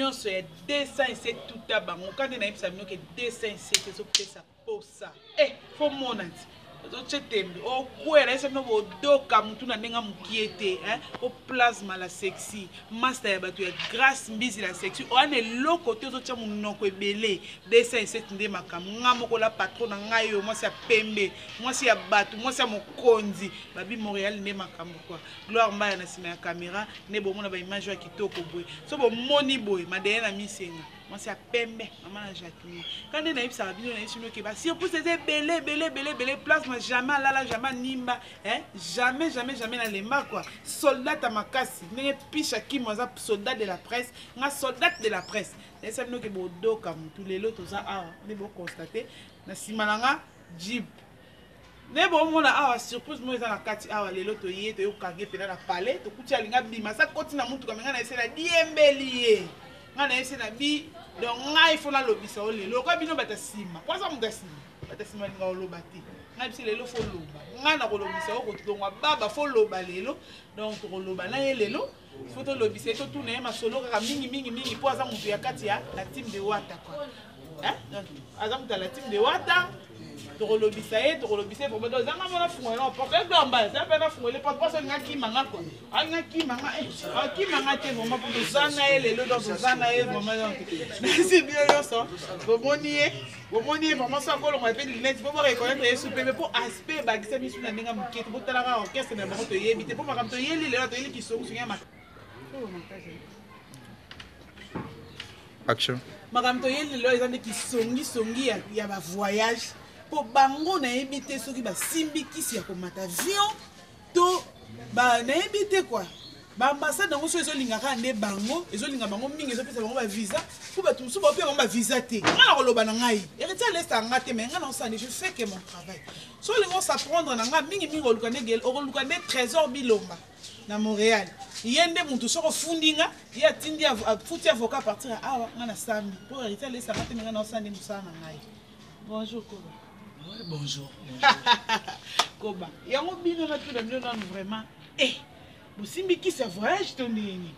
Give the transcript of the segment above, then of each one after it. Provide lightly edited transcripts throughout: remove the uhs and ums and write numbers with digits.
nyonso ya 207 tuta bango kande nayebisa bino ke 207 ezopesa posa eh fo mona ti ozotye tembe okwela yesa bino bodoka motu na ndenge mokie te o plasma la sexy master ya bato ya grace mbizi la sexy oya na eloko te ozotya monoko ebele 207 nde makambo nga moko la patron na ngai oyo mwasi ya pembe mwasi ya bato mwasi ya mokonzi babi montréal nde makambo kua gloire mbaya na nsima ya kamera nde bomona baimage ya kitoko boye so bomoni boye madeye na misenga mwasi ya pembe mama na jacqueline ka nde nayebisaka bino nayebisi bino ke basurprise eza ebele ebele ebele ebele plasma jamais alala jamais animba eh? jamais jamais jamais nalemba kua soldat ya makasi ndenge pisha kimo aza soldat de la presse nga soldat de la presse nayebisa bino ke bodoka motu lelo toza awa nde boconstate na nsima na nga jeep nde bomona awa surprise moko eza na kati awa lelo toye toyokange mpena na palais tokuti alinga bima sa koti na motuka me ngai nayese na diembeli ye ngai nayese na bi donc ngai fo nalobisa yo lelo okoya bino bato ya nsima po aza moto ya nsima bato ya nsima alinga koloba te ngai biso lelo fo loba ngai nakolobisa yo kolongwa baba fo loba lelo donc tokoloba na ye lelo fo tolobisa ye totuna ye masolo kaka mingi mingi mingi mpo aza moto ya kati ya la team de wata quoi aza moto ya la team de wata tokolobisa ye tokolobisa ye vraiment donc ezanga mona fungola na porte eglamba eza mpe nafungole porte mposo alinga kima nga kua alinga kima nga eh, akima nga te vraiment mpo toza na ye lelo donc toza na ye vraiment donc merci bino nyonso bomoni ye bomoni ye vraiment so akolongola mpe lunette mpo boreconnaitre ye su pembe mpo aspect ebakisa misu na ndenge ya moke te botalaka orchestre na bango toyebi te mpo makambo toyeli lelo toyeli kisongisongi ya action makambo toyeli lelo eza nde kisongisongi ya bavoyage mpo bango nayebi te soki basimbi kisi ya komata avion to nayebi te kua baambassade yango so ezolinga kaka nde bango ezolinga bango mingi ezopesa bango bavisa mpo bato mosusu baopia bango bavisa te ngai nakoloba na ngai héritier alesa nga te mais ngai naosala nde je fais que mon travail so olingi osaprendre na ngai mingimingi oluka nde okoluka nde trésor bilomba na montréal ye nde motu soki ofundi nga ye atindi afuti avocat partir ya awa ngai nasambi mpo héritier alesa nga te me ngai naosala nde mosala na ngai bonjour koba ouais, bonjour, bonjour. Koba yango bino natuna bino nanu vraiment eh bosimbi kisi ya voyage to ndenge nini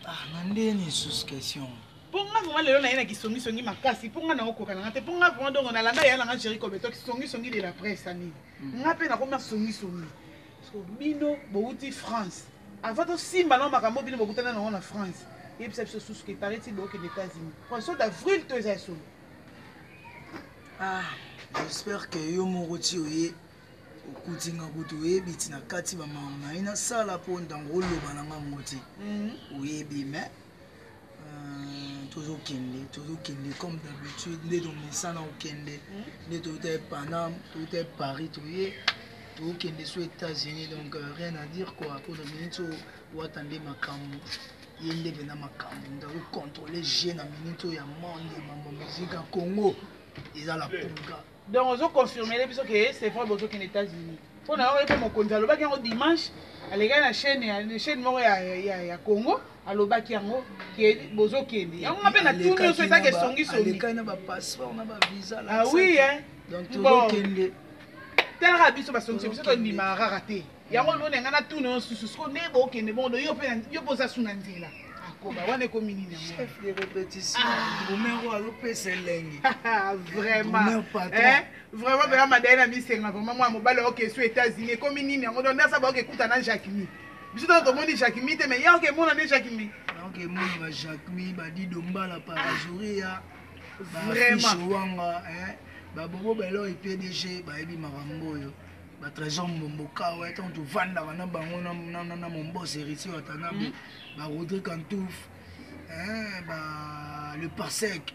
ah na ndenge nini lisusu question mpo nga vraiment lelo naye na kisongisongi makasi mpo nga naokoka na nga te mpo nga vraiment dongo nalanda ya nanga géri kobeto kisongisongi de la presse anini hmm. nga mpe nakomi na songisongi so bino bowuti france avant tosimba nao makambo bino bokutana nango na france yebisa biso susu ke parait-il bokende états-unis poisson d'avril to eza ya solo ah j'espère que yo moko ti oye okuti nga kutu oyebi ti na kati bamakambo na ye nasala mpo ntango oloba na nga ngo te mhm. oyebi mais euh, tozokende tozokende comme d'habitude nde tomesana kokende mhm. nde touta ye paname touta ye paris toye tokende so états-unis donc euh, rien à dire quoi mpo na minute oyo wata nde makambo ye nde mpena makambo moto azocontrole jeu na minute oyo ya monde ya mambo musique ya congo eza la pulga donc ozo confirmele biso ke c'est vrai bozokende états-unis mpo na yango mpe mokonzi alobaki yango dimanche alekaki na chaîne ya chaîne moko ya, ya, ya congo alobaki yango ke bozokende yango nga mpe na tuni nyonso ezaka esongisongi na bapasseport na bavisa ah oui hein donc tozokende talaka biso basongisi biso tondimaka kaka te yango lona nga natuna yo susu siko nde bokende bongo yo mpe yo mpe oza su na nzela akoba wana ekomi nini yango chef de répétition ah. drummer oyo azopesa elengi vraiment eh, vraiment mpena madaye na misenga vraiment mwana mobali oke su états-unis ekomi nini yango donc ndasa baoke ekuta na jacquemi biso toko tomoni jacquemi te mais ye oke emona nde jacquemi oke emona ba jacquemi badido mbala parazoria vraiment wanga babobo beloi pdg bayebi makambo oyo ba trésor mbombo kawa ntango tovandaka na bango na mombos héritier watanabe mm. ba rodrigue antouf ba le parsec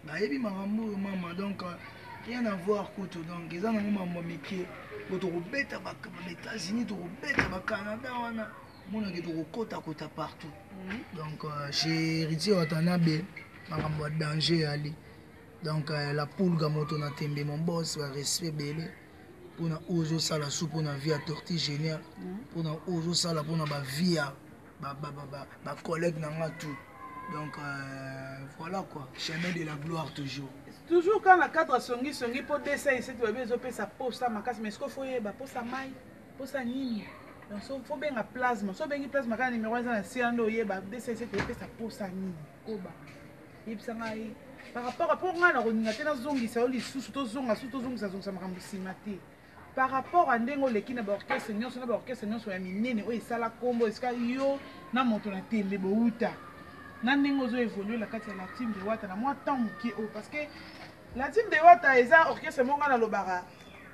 bayebi makambo oyo mama donc euh, rien à voir kutu donc eza nango mambo mike po tokobeta baétats-unis tokobeta bacanada wana monake tokokotakota partout mm. donc euh, chez héritier watanabe makambo ya danger eyali donc euh, la pulga moto na tembe mon boss ba respect ebele mpona oyo ozosala su mpona vie ya tortue génial mpona oyo ozosala mpona bavie ya bacollègue na nga tout donc euh, voilà quoi chemin de la gloire toujours toujours kaka na cadre songisongi mpo desa eseti babi ezopesa posa makasi mais sikoyo foyeba posa mai posa nini Donc so faut benga plasma, so bengi plasma kaka numéro eza na se wana oyeba 207 epesa posa nini. Koba. Yebisa ngai par rapport à mpo ngai nakolinga te nazongisa yo lisusu tozonga susu tozongisa zongisa makambo nsima te par rapport à ndenge oleki na baorchestre nyonso na baorchestre nyonso ya minene oyo esala nkombo esika yo na moto na tembe bowuta na ndenge ozo évolue na kati ya la team de wata na mwa temps moke oyo parce que La team de Wata eza orchestre moko nga nalobaka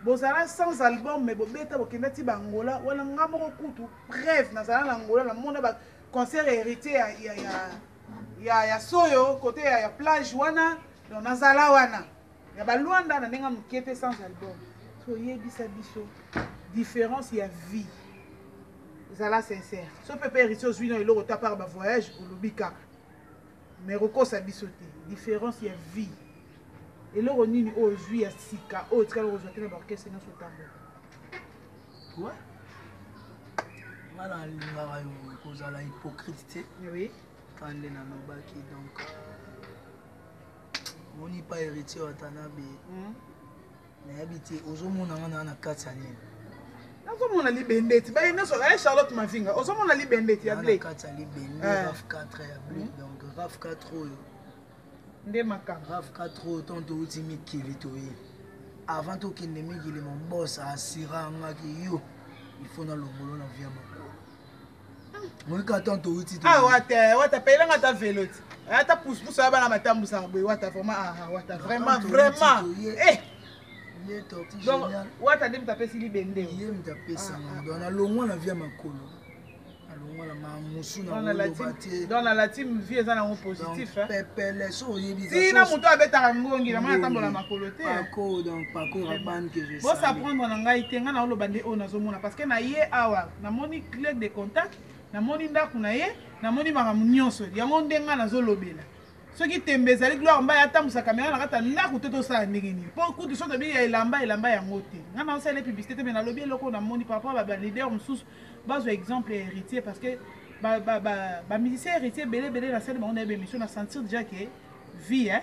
bozala sans album mais bobeta bokenda ti ba Angola wana nga moko kutu preuve nazala na Angola namona ba concert héritier ya, ya, ya, ya, ya soyo côté ya, ya plage wana donc nazala wana ya ba Luanda na ndenge moke te sans album so yebisa biso différence ya vie zala sincère so mpe mpe héritier ozwi na eloko ta part ba voyage olobi kaka Mais kokosa biso te. Difference ya vie. Eloko nini oyo ozwi ya sika oyo otikala kozwa te na ba orchestre nyonso otambola? Ouais. Nga nalingaka yo kozala hypocrite te. Oui. Kaka nde nalobaki donc omoni pa héritier Watanabe. Nayebi te ozomona nga na na kati ya nini? Nazomona libende ti baye nyonso eh, Charlotte Mavinga ozomona libende ti ya bleu. Na kati ya libende eh. RAF 4 ya bleu hmm. Donc RAF 4 oyo nde makambo. RAF 4 oyo tant touti mikili toye avant tokende mikili mon boss asira ngaki yo il faut nalongolo na via makolo moyika ata touti ah wata wata payela nga ata velo ti ata pousse pousse ya bana batambusaka boye wata vraiment ah, ah wata vraiment vraiment eh ye tortue donc wata nde moto apesi libende ye moto apesanga ah, ah. Donc nalongwa na via makolo nalongwa na mamusu na te donc na latime vie eza nango positif pepele so oyebi tina moto abetaka ngongi na mwana atambola makolo te pako donc pako raban que je bosapprendre na ngai te ngai naoloba nde oyo nazomona parce que na ye awa namoni clé de contact namoni ndako na ye namoni makambo nyonso yango nde ngai nazolobela soki tembe ezali gloire mbaye atambusa kamera na kati ya ndako te tosala ndenge nini mpo kutu so tobi ya elamba elamba yango te ngai naosala publicité te me nalobi eloko namoni par rapport ba leader mosusu bazwa exemple ya héritier parce que bamusicien héritier ebele ebele nasali bango na ye baémission na sentir déjà ke vie hein,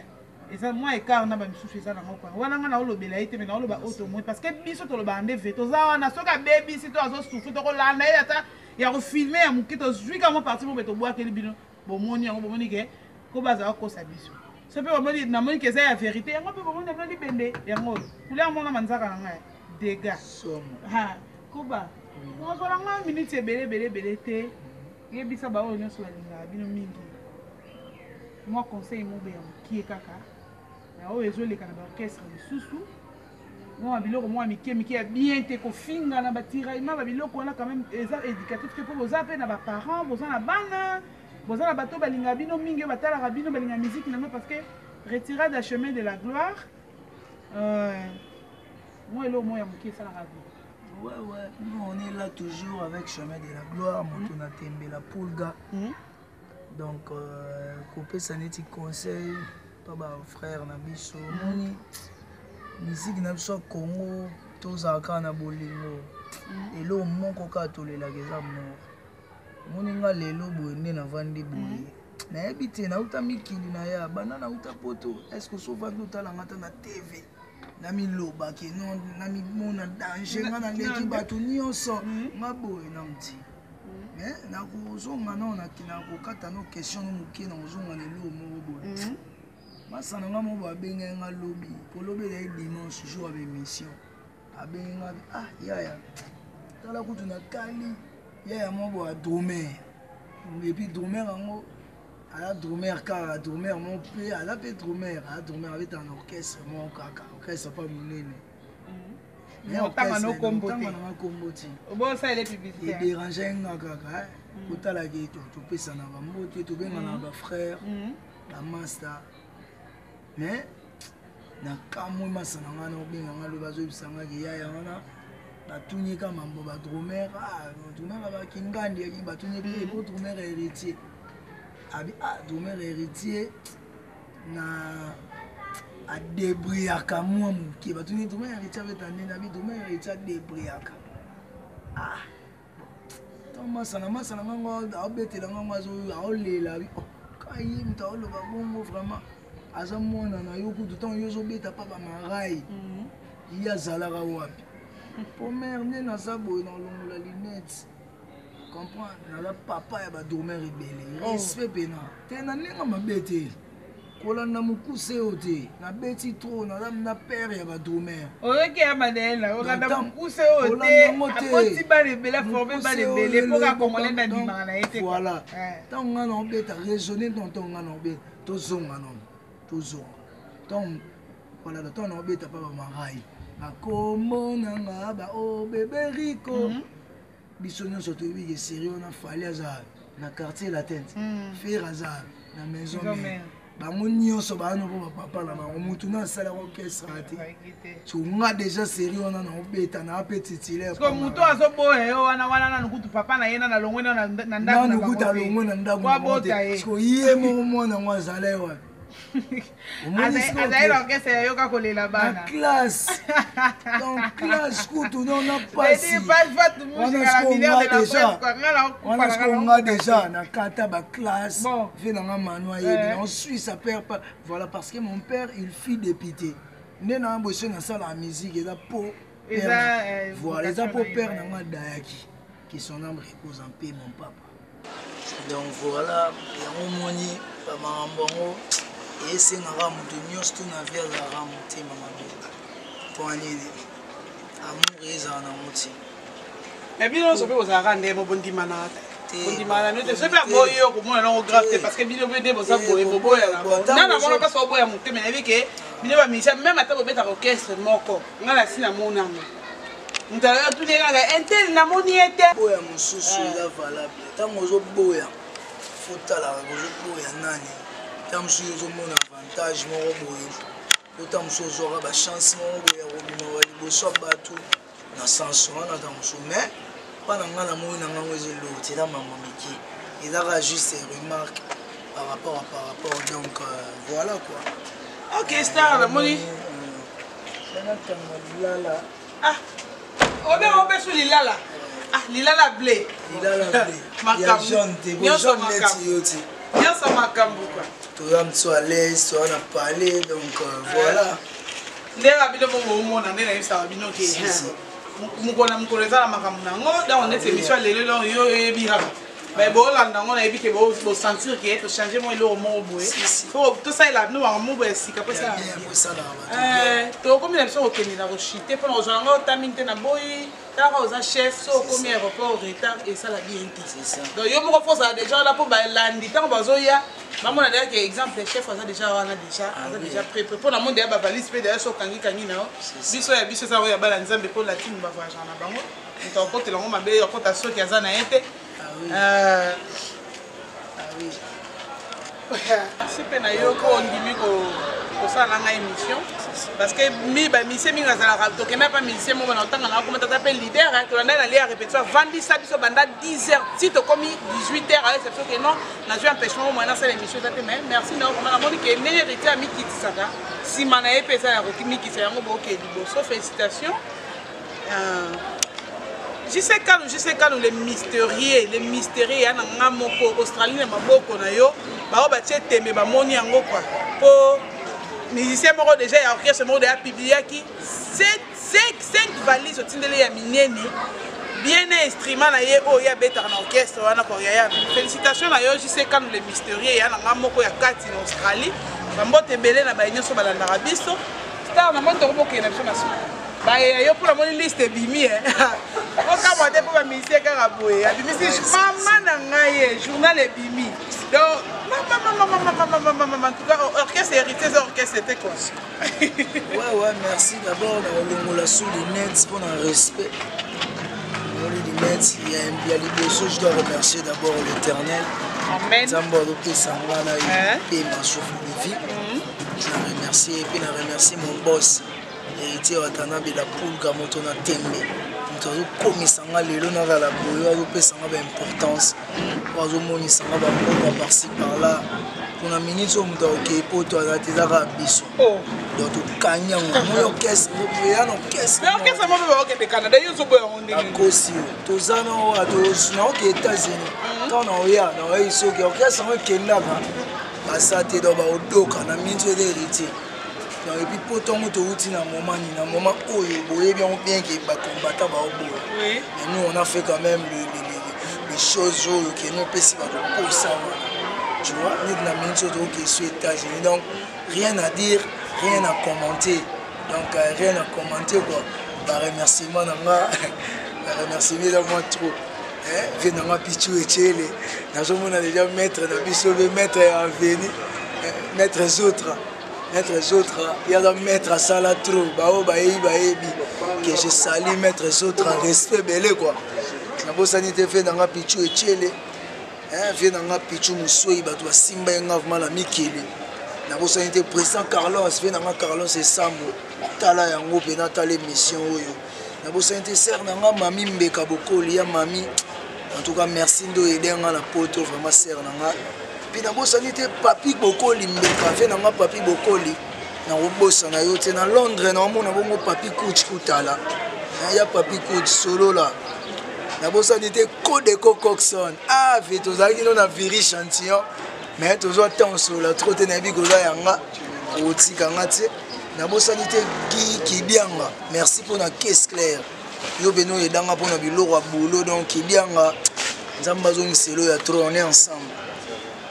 eza mwa écart na bamisusu eza nango kua wana ngai naolobela ye te me naoloba oyo tomoni parce que biso tolobaka nde ve toza wana soki abebisi to azosufri tokolanda ye ata ya kofilme ya moke tozwi ka mwa parti mobe tobwakeli bino bomoni yango bomoni ke ko bazala kokosa biso so mpe bomoni namoni ke eza ya verité yango mpe bomoni na libende yango oyo couleur mona manzaka na ngai dégâts koba ozwala ngai miniti ebele ebele ebele te yebisa baoyo nyonso balingaka bino mingi mwa conseil mobe ya mokie kaka na oyo ezoleka na baorchestre lisusu mwa biloko mwa mike mike ya bien te kofingana batiraillement babiloko wana quand même eza éducatif te mpo boza mpe na baparent boza na bana boza na bato balingaka bino mingi oyo batalaka bino balingaka miziki na bino parce que retirade ya chemin de la gloire euh, mwa eloko moko ya moke esalaka bien. Ouais, nous on est là toujours avec Chemin de la Gloire, moto na tembe la pulga. Donc, euh, kopesa neti conseil pa ba frère na biso omoni musique na biso ya Congo tozala kaka na bolingo eloko moko kaka tolelaka eza mort omoni nga lelo boye nde navandi boye nayebi te nauta mikili na ya banda nauta poto est ce que osovandi otala nga ata na tv namiloba ke non namimona danger nga naleki bato nyonso nga boye na mti mais nakozonga nao nakokata no question no moke nakozonga na eloko moko boye masa na nga moko abengai nga lobi po lobi ezali dimanche jour ya baémission abengi nga ah yaya tala kutu natali yaya moko boye adromer epuis dromer yango aza drummer kaka drummer moko mpe aza mpe drummer aza drummer abetaka na orchestre moko kaka orchestre mpa monene otanga no kombo te otanga nanga kombo te obosalele publicité ederange nga kaka kotalaka ye topesana bambote tobengana bafrère bamasta mais nakamwe masa na ngai naobenga ngai lobi azoyebisa ngai ke yaya wana batuni ka mambo badromer dromer abaki ngandi yaki batuni pe po dromer héritier abi ah dromer héritier na adebriyaka mwa moke batuni dromer héritier abeta ndeni abi dromer héritier adebriyaka ah to masana masana ngango aobetela ngango aolela abi oh, kaye moto aoloba bongo vraiment aza mwana na yo kutu ntango yo ozobeta mpa bamarai mhm. ye azalaka wapi po mare nde naza boye na olongola lunette. Comprendre, naza papa ya badrummer ebele. Oh. Respect pena te na ndenge mabe te, kolanda mokuse oyo te, nabeti trop, naza na père ya badrummer. Oyoki ya Madela, olanda mokuse oyo te, akoti bana ebele, aforme bana ebele mpo kaka Congolais nde andimaka na ye te. Voilà, ntango ngai naobeta raisonne, ntango ngai naobeta, tozonga nono, tozonga ntango, voilà, ntango naobeta mpa bamarai bakombo nanga ba o bebe Rico. Biso nyonso toyebi ke série wana, Fally aza na Quartier Latin, Ferre aza na Maison Mère, bango nyonso baano mpo bapapa na bango mutu na asalaka orchestre te. So nga déjà série wana naobeta na ape titulaire. Moto azoboya yo wana wana, nanu kutu papa na ye nanu alongwe na ndako. Nanu kutu alongwe na ndako te. So ye moko mwana yango azala ye wapi? Azali na orchestre ya yoka kolela bana. Na classe, donc classe kutu non na pasi wana. Siko nga déjà nakata baclasse, vie nanga mano ayebi na Suisse père. Voilà, parce que mon père, il fut député nde na boso nasalaka musique, eza po, voilà, eza po père nanga adayaki. Que son âme repose en paix, mon papa. Donc voilà, yango moni bamakambo yango esengaka moto nyonso to na vie azalaka motema mabe mpo nini amour ezala nango ti. Mais bino nyonso mpe bozalaka nde mo bondimana te, bondimana bino te. Soki aboyi yo, komona nango grave te, parce que bino mpe nde boza boye, boboyana nga na mona mpasi oboya motema. Nayebi ke bino bamusicien, même ata bobetaka orchestre moko, nga na si namonango moto atuni kaka intel, namoni ye te. Boya mosusu eza valable. Ntango ozoboya, fotalaka ozoboya nani. Ntango mosusu ozomona avantage moko boye, po ntango mosusu ozwaka bachance moko boye ya kobima wa liboso ya bato na sens wana. Ntango mosusu, mais mpa na ngai, namoni na ngango eza eloko te, eza mambo mike, ezaka juste remarque par rapport à par rapport. Donc voilà quoi. Ok, star, namoni. Nakanga lilala. Ah, obe obesu lilala, ah, lilala blé. Lilala blé ya jaune te, bo jaune neti yo te. Nyonso makambo quoi. Toza mosu à l'aise, toza na palais, donc voilà. Ndenge bino bongo omona nde nayebisaka bino ke mokolo na mokolo eza na makambo na yango. Donc neti émission ya lelo, donc yo oyebi kaka mais boolanda yango, nayebi ke bosentir ke tochange mwa eloko moko boye, tosalela bino makambo moko ya sika mpo tokomi na biso kokende na koshite mpona kozwa yango ota mingi te. Na boyi talaka oza chef, so okomi aéroport retard, esala bien te. Donc yo moko fo ozala déjà wana mpo balandi ntango bazoya bamona deja ke exemple chef aza déjà wana, déjà aza déjà prêt mpo na monde ya bavalise mpe deja so okangikangi na yo. Biso ya biso eza oyo ya bana Nzambe mpo latine bavoyageur na bango, moto akotela yango mabe akota soki aza na ye te. Merci mpe na yo ko ondimi kosala na ngai émission, parce que mi bamusicien mingi azalaka, tokenda mpa musicien moko na otanga na okoma tata mpe leader, tolanda na lie ya répétition, avandisa biso banda 10 heures ti tokomi 18 heures, ayesa biso ke non, nazwi empêchement, moyen nasala émission eza te. Mais merci na yo vraiment, namoni ke ndenge Héritier amikitisaka, nsima na ye mpe eza ya komikisa yango, bookee liboso. Félicitation. JC Kanu, JC Kanu, le mystérieux, le mystérieux ya na nga moko Australie na maboko na yo, bao batie tembe, bamoni yango quoi. Po musicien moko déjà ya orchestre moko déjà publiaki 7 5 valises otindeli ya minene bien na instrument na ye oyo ye abetaka na orchestre wana ko yaya. Félicitation na yo, JC Kanu, le mystérieux ya na nga moko ya kati na Australie. Bambote ebele na baye nyonso balandaka biso. Star, namoni tokobokende na biso na suka bayeya yo mpo namoni liste ebimi e okamwa te mpo bamusicien kaka boye abimisi mama na ngai ye journal ebimi. Donc en tout cas orchestre Héritier eza orchestre te quoi. Ouais, merci d'abord na kolongola sous lunettes mpo na respect. Longoli lunettes ya liboso, je dois remercier d'abord l'Éternel. Amen. Nzambe azopesa nga na ye mpe ma souffle de vie, na remercier mpe na remercier mon boss Héritier Watanabe la Pulga, moto na tembe, moto azokomisa nga lelo nazala boye, azopesa nga baimportance, oyo azomonisa nga bamboka par-ci par-là. Mpona minute oyo moto akokei poto aza te, eza kaka biso. Donc tokangi yango moi orchestre eya na orchestre. Orchestre moko bakokende Canada, yo ozoboya yango ndenge? Akosi yo, toza na oyo naoke États-Unis, ntango naoya naoyei soki orchestre yango ekendaka baza te. Donc baodoka na minute oyo eza Héritier. Donc et puis poto yango touti na moment nini, na moment oyo boyebi yango bien ke bacombattant baoboya. Mais nous, on a fait quand même le, le, le, des choses oyo keno opesi bato posa wana, tu vois. Neti na miniti oyo tokoki esu États-Unis, donc rien à dire, rien à commenter, donc rien à commenter quoi. Baremerciement na nga, baremerciement eza mwa trop. Vie na nga Pichu Echele, nazomona déjà maître na biso be, maître ya aveni, maître Zotra, maître Zotra yaza maître, asala trop. Baoyo bayebi, bayebi que je sali maître Zotra, respect ebele quoi. Nabosani te vie na nga Pichu Echele, vie na nga Pichu Moswei, bato basimba ye nga vraiment na mikili. Nabosani te président Carlos, vie na nga Carlos Esambo, tala yango mpena, tala émission oyo. Nabosani te sere na nga Mami Mbeka Bokoli ya Mami, en tout cas merci nde oyede nga na poto, vraiment sere na nga. Mpe nabosani te Papi Bokoli Mbeka, vie na nga Papi Bokoli, nakobosana yo te. Na Londres naomona bongo Papi Kuch Kutala ya Papi Kuch Solola. Nabosani te Kodeko Coxon. Ah ve, tozalaki no na Viri Chantillon, mais tozwa ntango solola trop te, nayebi koza yanga okotika nga te. Nabosani te Gi Kibianga, merci mpona caisse claire yo beno oyedanga mpona biloko ya boulot. Donc Kibianga, Nzambe azongiselo ya trop, on est ensemble.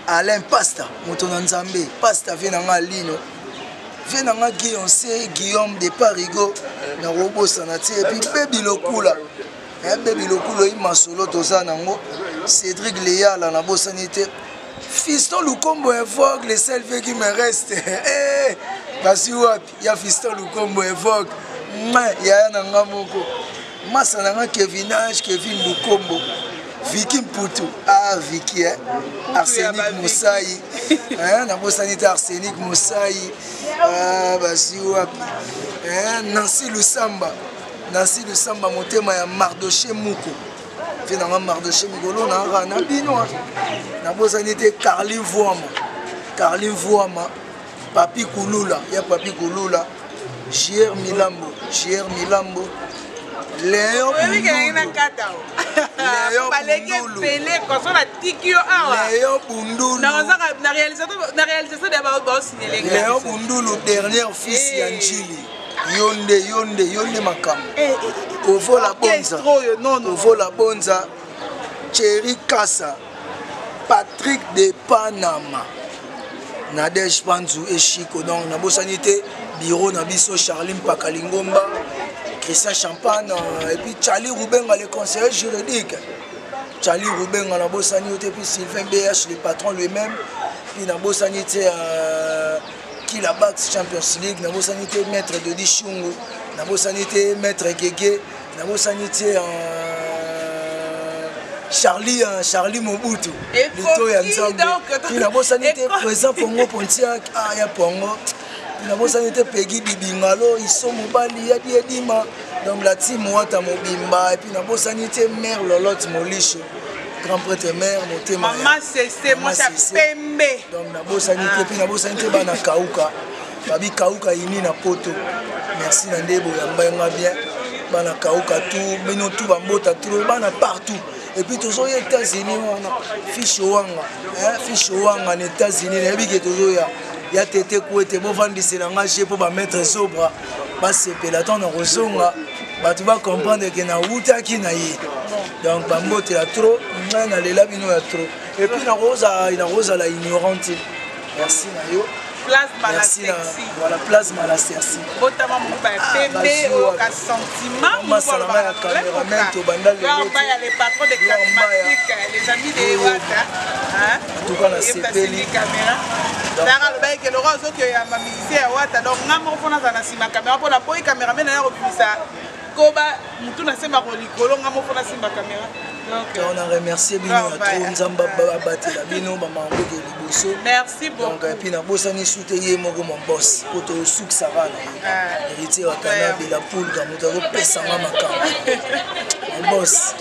Alain Pasta, moto na Nzambe, Pasta vie na nga Alino, vie na nga Guillonce Guillaume de Parigo, nakobosana te. Et puis Bebi Lokula, Bebi Lokula oyi masolo toza nango. Cédric Leyala, nabosani te. Fiston Lukombo évoque le seul vie qui me reste. Eh, basi wapi ya Fiston Lukombo évoque yaya na nga moko, masa na nga Kevinage, Kevin Lukombo, Viki Mputu, ah Viki, eh? Arsenic Mosai, eh, nabosani te Arsenic Mosai. Ah, basi wapi, eh, Nancy Lusamba, Nancy Lusamba, motema ya Mardoche Muko, mpe nanga Mardoche mikolo naka na bino. Nabosani te Carli Vuama, Carli Vuama, Papi Kulula ya Papi Kulula, Jier Milambo, Jier Milambo, Léon. Baleki ebele koso natiki yo awa. Léon Bundulu. Na réalisation de baosignele. Léon Bundulu, dernier fils ya Njili, yo nde, yo nde, yo nde makambo. Ovola Bonza, Ovola Bonza, Thierry Kasa, Patrick de Panama, Nadege Panzu Eshiko. Donc nabosani te bureau na biso, Charlie Mpaka Lingomba, Christian Champagne, et puis Charlie Rubenga, le conseiller juridique, Charlie Rubenga, nabosani yo te. Puis Sylvain BH, le patron lui-même. Puis nabosani te Kila Bax Champions League, nabosani te maître Dodi Shungu, nabosani te maître Gege, nabosani te Charlie, Charlie Mobutu, lito ya Nzambe. Puis nabosani te président Pongo Pontiac, ah ya Pongo. Puis nabosani te Peggy Bibingalo, Iso mobali ya Diedima, donc la team Wata mobimba. Et puis nabosani te mère Lolotte Molisho, grand prêtre mère motema. Mama Sese, mwasi ya pembe. Donc nabosani te. Mpe nabosani te bana Kauka, babi Kauka ini na poto, merci na nde boyamba yanga bien. Bana Kauka tu bino tu bambota trop, bana partout. Et puis tozoya États-Unis wana, fiche wanga, fiche wanga na États-Unis, nayebi ke tozoya ya tete ku ete bovandisela nga je mpo bamaître Zobra basepela ntango na kozonga, bato bacomprendre ke nawutaki na ye. Donc bambotela trop, ngai nalela bino ya trop. Et puis nakozala ignorant te, merci na yo. Merci na voilà, Plasma la Cerci. Botama mokuba ya pembe, oyoka sentiment. Masala nga ya cameraman, tobanda. Lelo les patrons de charismatique, les amis de Wata. En tout cas nasepeli. Caméra tanga alobaki ke loko azoki oyamba musicien ya Wata, donc nga moko mpona azala na nsima caméra, mpona boyi cameraman naya kobimisa koba mutu nasembako likolo, nga moko mpona simba caméra. Donc on a remercié bino ya trop, Nzambe abatela bino, bamakambo eke liboso. Merci beaucoup. Donc et puis nabosani su te ye moko mon boss, po tosukisaka na ye, Héritier Watanabe la Pulga, moto azopesanga makambo, mon boss,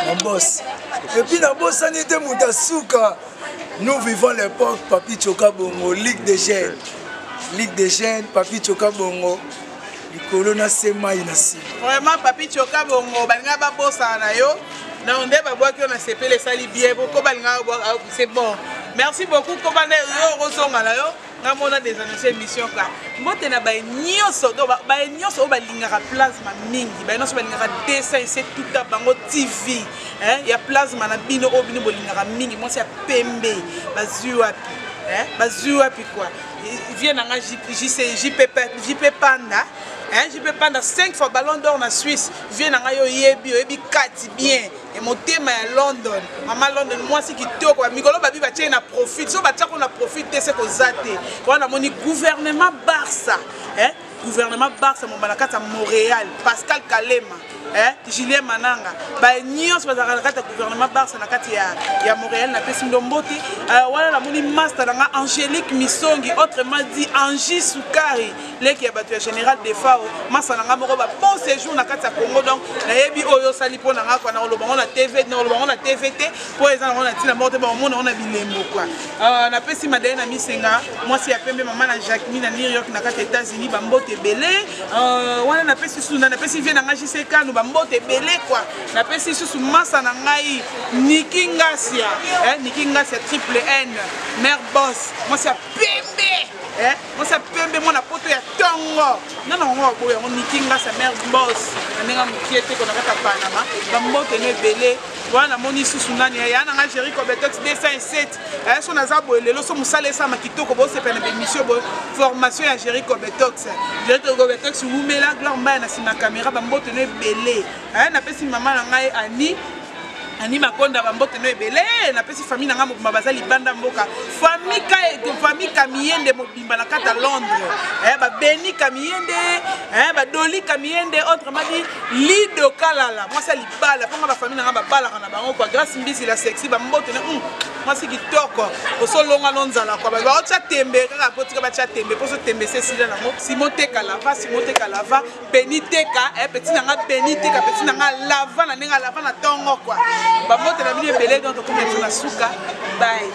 mon boss. Et puis nabosani te moto asuka, nous vivons l'époque, Papi Tioka Bongo, Ligue des jeunes, Ligue des jeunes, Papi Tioka Bongo, likolo na se, mai na nsima. Vraiment Papi Tioka Bongo, balinga babosana na yo, donc nde babwaki yo na sepele, esali bien boko balinga, c'est bon. Merci beaucoup. Kobanda yo okozonga na yo. Nga mona désannoncer émission quoi. Mbote na baye nyonso, donc baye nyonso oyo balingaka plasma mingi, baye nyonso balingaka dessin ese tuta bango TV, hein, ya plasma na bino oyo bino bolingaka mingi, mwasi ya pembe, bazui wapi, hein, bazui wapi quoi. Vie na nga JC JP JP Panda, hein, JP Panda 5 fois ballon d'or na Suisse, vie na nga yo yebi, oyebi kati bien. E motema ya London, mama London mwasi kitoko, ba mikolo babi batie na profit, so batia ko na profit te se koza te. Wana namoni gouvernement Barça, hein, gouvernement Barça mobala na kati ya Montréal, Pascal Kalema, hein, Julien Mananga, ba nyonso bazalaka na kati ya gouvernement Barça na kati ya, ya Montréal na pesi ndo mbote. Wana namoni master na nga Angélique Misongi, autrement dit Angie Sukari, leki ya bato ya Général Defao, masa na nga moko ba bon séjour na kati ya Congo. Donc nayebi oyo osali mpo na nga kwa, nakoloba ngo na TV, nakoloba ngo na TV te mpo eza nango na ntina moko te, bakomona ngo na bilembo kwa. Napesi Madeleine na Misenga, mwasi ya pembe, mama na Jacqueline na New York na kati ya États-Unis, bambote ebele. Wana napesi susu, napesi vie na ngai JC Kanu, bambote ebele kwa. Napesi susu masa na ngai Niki Ngasia, Niki Ngasia triple N, mère boss, mwasi ya pembe, mwasi ya pembe, mwana poto ya tongo, nana yango baboya yango. Niki Ngasa mère boss na ndenge mokie te kona kaka Panama, bambote no ebele. Wana namoni susu nani ya nanga Jericho Betox 207, so naza boye lelo, so mosala esama kitoko, bosepela na bémission boye, formation ya Jericho Betox, Jericho Betox wumela, Gloire Mbaya na nsima caméra, bambote no ebele. Napesi mama na ngai Ani Ani Makonda, bambote no ebele. Napesi famille na ngai mobimba baza libanda mboka, famille ka famille Kamiyende mobimba na kati ya Londres, babeni Kamiyende, badoli Kamiyende, autrement dit Lido Kalala, mwasi ya libala, mpo nga bafamille na ngai babalaka na bango kwa. Grâce Mbisi la sexy, bambote na mwasi kitoko, osolonga no nzala kwa, baotya tembe kaka po tika batya tembe mpo so tembe se esila nango. Simon Teka Lava, Simon Teka Lava, Beni Teka, petit na nga Beni Teka, petit na nga Lava na ndenge Lava na tongo kwa. Bambote na bino ebele, donc tokomi biso na suka. Bye.